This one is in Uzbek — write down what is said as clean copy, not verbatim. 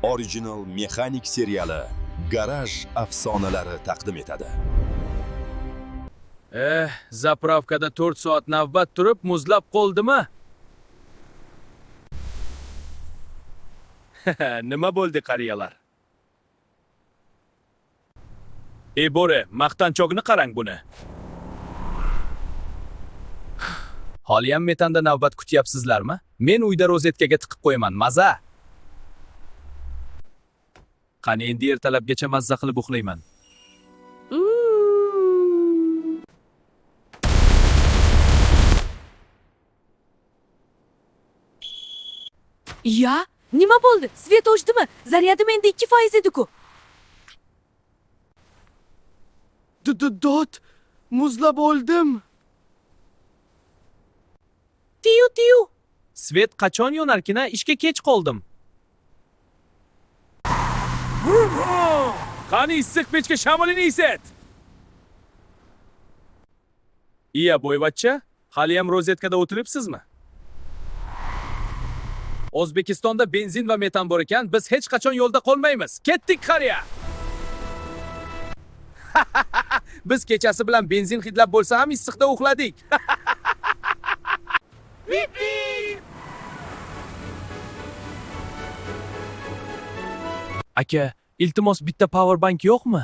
Original Mexanik seriali Garaj afsonalari taqdim etadi. Eh, zapravkada 4 soat navbat turib muzlab qoldimi? Nima bo'ldi qariyalar? Ey bo'ri, maqtanchoqni qarang buni. Holiyam metanda navbat kutyapsizlarmi? Men uyda rozetkaga tiqib qo'yaman, maza. Qani endi ertalabgacha mazza qilib uxlayman. Ya, nima bo'ldi? Svet o'chdimi? Zaryadim endi 2% edi-ku. Dod, muzlab oldim. Tiyu tiyu. Svet qachon yonarkina? Ishga kech qoldim. Qani issiq pechka shamolini esit. Iya boyvachcha, haliyam rozetkada o'tiribsizmi? O'zbekistonda benzin va metan bor ekan, biz hech qachon yo'lda qolmaymiz. Ketdik qariya. Biz kechasi bilan benzin hidlab bo'lsa ham issiqda uxladik. Aka, iltimos bitta power bank yo'qmi?